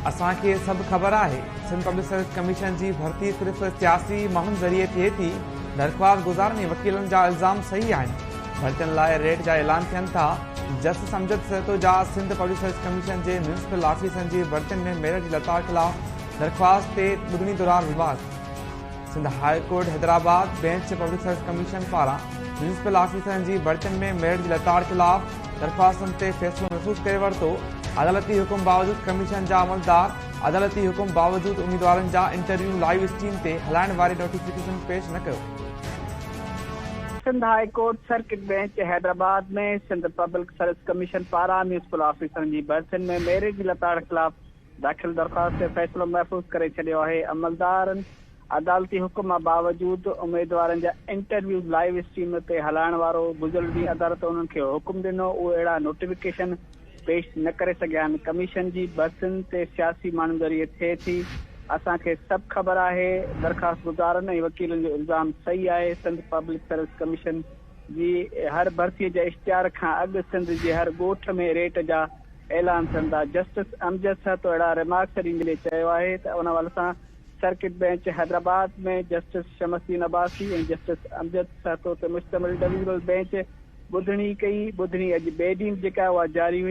اسان کي سڀ خبر آهي، سنڌ پبلڪ سروس ڪميشن جي ڀرتي صرف سياسي ماڻهن ذريعي ٿئي ٿي، درخواست گذارن ۽ وڪيلن جا الزام صحيح آهن، ڀرتين لاء ريٽ جا اعلان ٿين ٿا، جسٽس امجد سهتو جا سنڌ پبلڪ سروس ڪميشن جي ميونسپل آفيسرن جي ڀرتين ۾ ميرٽ جي لتاڙ خلاف درخواست تي ٻڌڻي دوران remarks. Sindh high court Hyderabad bench public service commission پاران ميونسپل آفيسرن جي ڀرتين ۾ ميرٽ جي لتاڙ خلاف درخواستن تي فيصلو محفوظ ڪري ورتو، عدالتي حڪم باوجود ڪميشن جا عملدار عدالتي حڪم باوجود اميدوارن جا انٽرويو لائيو اسٽريم تي هلائڻ واري نوٽيفڪيشن پيش نه ڪيو. Sindh high court circuit bench Hyderabad ۾ Sindh public service commission پاران ميونسپل آفيسرن جي ڀرتين ۾ ميرٽ جي لتاڙ خلاف داخل درخواست تي فيصلو محفوظ ڪري ڇڏيو آهي، عملدارن عدالتي حڪم باوجود اميدوارن جا انٽرويوز لائيو اسٽريم تي هلائڻ وارو گذريل ڏينهن عدالت انهن کي حڪم ڏنو اهي اهڙا نوٽيفڪيشن پيش نه ڪري سگهيا آهن، ڪميشن جي ڀرتين تي سياسي ماڻهن ذريعي ٿئي ٿي، اسان کي سڀ خبر آهي، درخواستگذارن ۽ وڪيلن جو الزام صحيح آهي، سنڌ پبلڪ سروس ڪميشن جي هر ڀرتي جي اشتهار کان اڳ سنڌ جي هر ڳوٺ ۾ ريٽ جا اعلان ٿين ٿا. جسٽس امجد سهتو اهڙا ريمارڪس ڏيندي چيو آهي ته ان حوالي سان circuit bench Hyderabad ۾ justice Shamsuddin Abbasi ۽ justice Amjad Sahto تي مشتمل ڊويزنل بينچ ٻڌڻي ڪئي، ٻڌڻي اڄ ٻئي ڏينهن به جيڪا اها جاري هئي.